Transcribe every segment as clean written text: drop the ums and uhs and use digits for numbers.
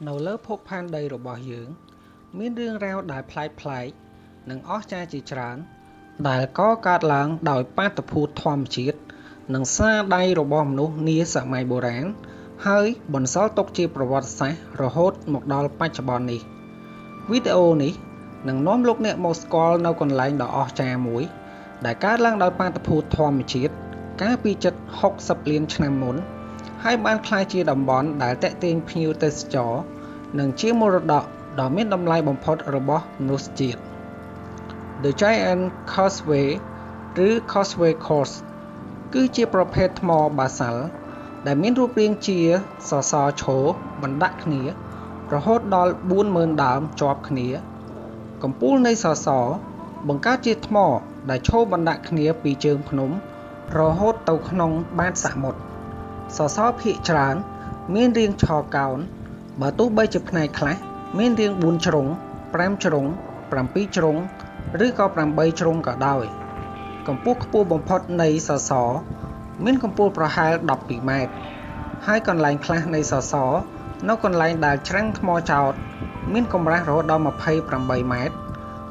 នៅលើភពផែនដីរបស់យើង មានរឿងរ៉ាវដែលប្លែកៗ និងអស្ចារ្យជាច្រើន ដែលកកើតឡើងដោយបាតុភូតធម្មជាតិ និងស្នាដៃរបស់មនុស្សនាសម័យបុរាណ ហើយបន្សល់ទុកជាប្រវត្តិសាស្ត្ររហូតមកដល់បច្ចុប្បន្ននេះ។ វីដេអូនេះនឹងនាំលោកអ្នកមកស្គាល់នូវកន្លែងដ៏អស្ចារ្យមួយ ដែលកើតឡើងដោយបាតុភូតធម្មជាតិកាលពីជិត 60 លានឆ្នាំមុន ហើយបានក្លាយជាតំបន់ដែលទាក់ទាញភ្ញៀវទេសចរ និងជាមរតកដ៏មានតម្លៃបំផុតរបស់មនុស្សជាតិ។ The Giant's Causeway ឬ Causeway Coast គឺជាប្រភេទថ្មបាសាល់ដែលមានរូបរាងជាសសរឈរបណ្ដាក់គ្នា រហូតដល់ 40,000 ដើមជាប់គ្នា កំពូលនៃសសរបង្កើតជាថ្មដែលឈរបណ្ដាក់គ្នាពីជើងភ្នំ រហូតទៅក្នុងបាតសមុទ្រសសរភាគច្រើនមានរាងឆកោណ បើទោះបីជាផ្នែកខ្លះមានរាង 4 ជ្រុង 5 ជ្រុង 7 ជ្រុង ឬក៏ 8 ជ្រុងក៏ដោយ។ កម្ពស់ខ្ពស់បំផុតនៃសសរមានកម្ពស់ប្រហែល 12 ម៉ែត្រ ហើយកន្លែងខ្លះនៃសសរនៅកន្លែងដែលច្រាំងថ្មចោតមានកម្រាស់រហូតដល់ 28 ម៉ែត្រ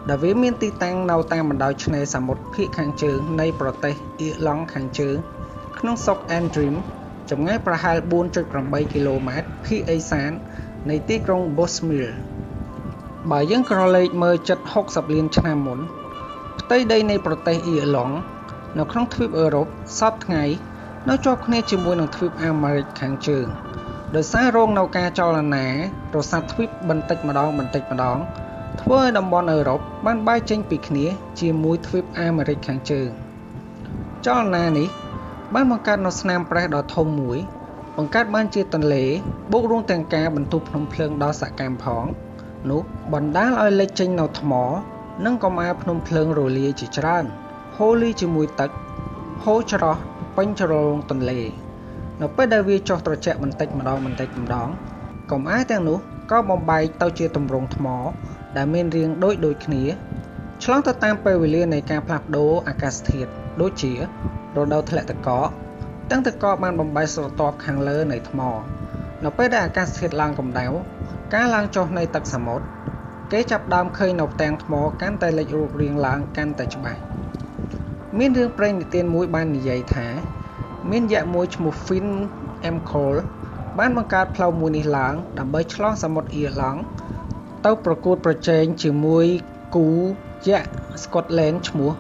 ដែលវាមានទីតាំងនៅតាមបណ្ដោយឆ្នេរសមុទ្រភាគខាងជើងនៃប្រទេសអៀរឡង់ខាងជើង ក្នុងស្រុក Antrim ចម្ងាយប្រហែល 4.8 គីឡូម៉ែត្រភាគឦសាននៃទីក្រុង Bushmills។ បើយើងក្រឡេកមើលជិត 60 លានឆ្នាំមុន ផ្ទៃដីនៃប្រទេសអៀរឡង់នៅក្នុងទ្វីបអឺរ៉ុបសព្វថ្ងៃនៅជាប់គ្នាជាមួយនឹងទ្វីបអាមេរិកខាងជើង ដោយសាររងនូវការចលនារសាត់ទ្វីបបន្តិចម្ដងបន្តិចម្ដង ធ្វើឲ្យតំបន់អឺរ៉ុបបានបែកចេញពីគ្នាជាមួយទ្វីបអាមេរិកខាងជើង។ ចលនានេះបានបង្កើតនូវស្នាមប្រេះដ៏ធំមួយ បង្កើតបានជាទន្លេបូករួមទាំងការបន្ទុះភ្នំភ្លើងដ៏សកម្មផង នោះបណ្ដាលឲ្យលេចចេញនូវថ្ម និងកម្អែលភ្នំភ្លើងរលាយជាច្រើន ហូរលាយជាមួយទឹក ហូរច្រោះពេញជ្រលងទន្លេ នៅពេលដែលវាចុះត្រជាក់បន្តិចម្ដងបន្តិចម្ដង កម្អែលទាំងនោះក៏បំបែកទៅជាទម្រង់ថ្មដែលមានរាងដូចៗគ្នា ឆ្លងទៅតាមពេលវេលានៃការផ្លាស់ប្ដូរអាកាសធាតុដូចជា រដូវធ្លាក់ទឹកកក ទាំងទឹកកកបានបំបែកស្រទាប់ខាងលើនៃថ្ម នៅពេលដែលអាកាសធាតុឡើងកម្ដៅ ការឡើងចុះនៃទឹកសមុទ្រ គេចាប់ផ្ដើមឃើញនូវផ្ទាំងថ្មកាន់តែលេចរូបរាងឡើងកាន់តែច្បាស់។ មានរឿងព្រេងនិទានមួយបាននិយាយថា មានយក្សមួយឈ្មោះ Finn McCool បានបង្កើតផ្លូវមួយនេះឡើងដើម្បីឆ្លងសមុទ្រអៀរឡង់ទៅប្រកួតប្រជែងជាមួយគូយក្សស្កុតលែនឈ្មោះ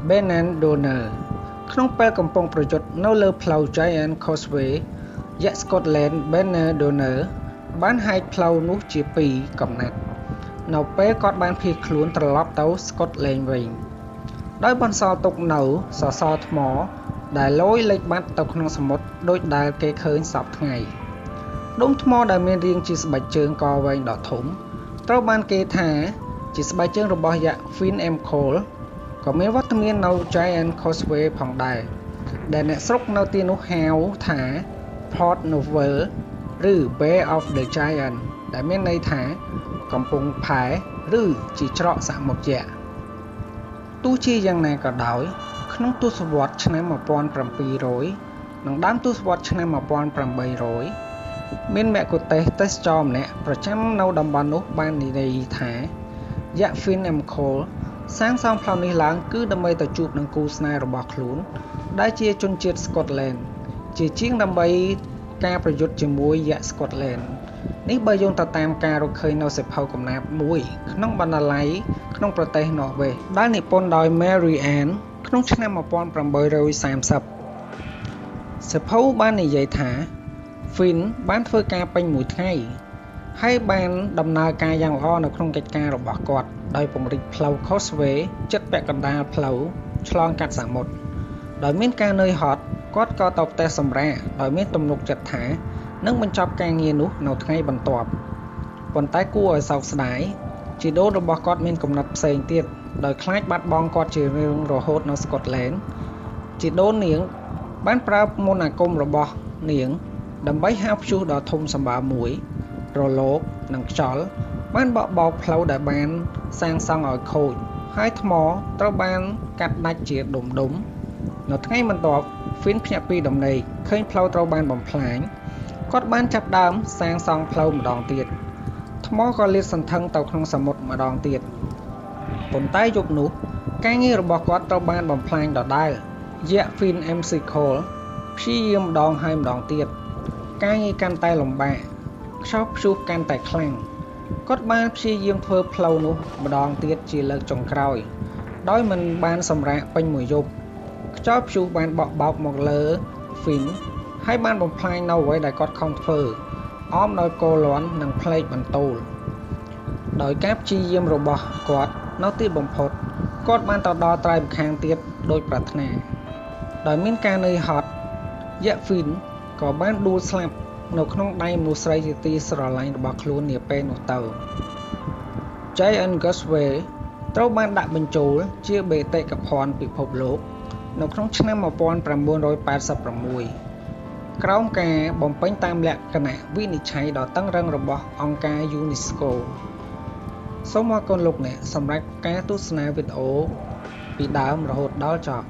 Benandonner។ ក្នុងពេលកំពុងប្រយុទ្ធនៅលើផ្លូវ Giant's Causeway យក្សស្កុតលែន Benandonner បានហែកផ្លូវនោះជាពីរកំណាត់ នៅពេលគាត់បានភៀសខ្លួនត្រឡប់ទៅស្កុតលែនវិញ ដោយបន្សល់ទុកនូវសសរថ្មដែលលយលិចបាត់ទៅក្នុងសមុទ្រដូចដែលគេឃើញសព្វថ្ងៃ។ ដុំថ្មដែលមានរាងជាស្បែកជើងកវែងដ៏ធំ ត្រូវបានគេថាជាស្បែកជើងរបស់យក្ស Finn McCool ក៏មានវត្តមាននៅ Giant's Causeway ផងដែរ ដែលអ្នកស្រុកនៅទីនោះហៅថា Port Novel ឬ Bay of the Giant ដែលមានន័យថាកំពង់ផែឬជាច្រកសមុទ្រយក្ស។ ទោះជាយ៉ាងណាក៏ដោយ ក្នុងទសវត្សរ៍ឆ្នាំ 1700 និងដើមទសវត្សរ៍ឆ្នាំ 1800 មានមគ្គុទ្ទេសក៍ទេសចរម្នាក់ប្រចាំនៅតំបន់នោះបាននិយាយថា យក្ស Finn McCool សាងសង់ផ្លូវនេះឡើងគឺដើម្បីទៅជួបនឹងគូស្នេហ៍របស់ខ្លួន ដែលជាជនជាតិស្កុតលែន ជាជាងដើម្បីការប្រយុទ្ធជាមួយយក្សស្កុតលែននេះបើយោងទៅតាមការរកឃើញនូវសៀវភៅកំណាព្យមួយក្នុងបណ្ណាល័យក្នុងប្រទេសន័រវេសដែលនិពន្ធដោយ Mary Ann ក្នុងឆ្នាំ 1830។ សៀវភៅបាននិយាយថា Finn បានធ្វើការពេញមួយថ្ងៃ ហើយបានដំណើរការយ៉ាងល្អនៅក្នុងកិច្ចការរបស់គាត់ដោយពង្រីកផ្លូវ Causeway ជិតពាក់កណ្ដាលផ្លូវឆ្លងកាត់សមុទ្រដោយមានការនឿយហត់គាត់ក៏ទៅផ្ទះសម្រាកដោយមានទំនុកចិត្តថានឹងបញ្ចប់ការងារនោះនៅថ្ងៃបន្ទាប់ប៉ុន្តែគួរឲ្យសោកស្ដាយជីដូនរបស់គាត់មានគំនិតផ្សេងទៀតដោយខ្លាចបាត់បង់គាត់ជារៀងរហូតនៅស្កុតលែនជីដូននាងបានប្រើមន្តអាគមរបស់នាងដើម្បីហៅព្យុះដ៏ធំសម្បើមមួយ រលកនិងខ្យល់បានបក់បោកផ្លូវដែលបានសាងសង់ឲ្យខូចហើយថ្មត្រូវបានកាត់ដាច់ជាដុំៗនៅថ្ងៃបន្ទាប់ Finn ភ្ញាក់ពីដំណេកឃើញផ្លូវត្រូវបានបំផ្លាញគាត់បានចាប់ផ្ដើមសាងសង់ផ្លូវម្ដងទៀត។ ថ្មក៏លាតសន្ធឹងទៅក្នុងសមុទ្រម្ដងទៀតប៉ុន្តែយប់នោះការងាររបស់គាត់ត្រូវបានបំផ្លាញដដែលយក្ស Finn McCool ព្យាយាមម្ដងហើយម្ដងទៀតការងារកាន់តែលំបាកខ្យល់ព្យុះកាន់តែខ្លាំងគាត់បានព្យាយាមធ្វើផ្លូវនោះម្ដងទៀតជាលើកចុងក្រោយដោយមិនបានសម្រាកពេញមួយយប់ខ្យល់ព្យុះបានបក់បោកមកលើ Finn ហើយបានបំផ្លាញនៅអ្វីដែលគាត់ខំធ្វើអមដោយកូលាន់និងផ្លេកបន្ទោលដោយការព្យាយាមរបស់គាត់នៅទីបំផុតគាត់បានទៅដល់ត្រើយម្ខាងទៀតដោយប្រាថ្នាដោយមានការនឿយហត់យក្ស Finn ក៏បានដួលស្លាប់នៅក្នុងដៃមនុស្សស្រីជាទីស្រឡាញ់របស់ខ្លួននាពេលនោះទៅ Giant Causeway ត្រូវបានដាក់បញ្ចូលជាបេតិកភណ្ឌពិភពលោកនៅក្នុងឆ្នាំ1986ក្រោមការបំពេញតាមលក្ខណៈវិនិច្ឆ័យដ៏តឹងរ៉ឹងរបស់អង្គការយូណេស្កូសូមអរគុណលោកអ្នកសម្រាប់ការទស្សនាវីដេអូពីដើមរហូតដល់ចប់។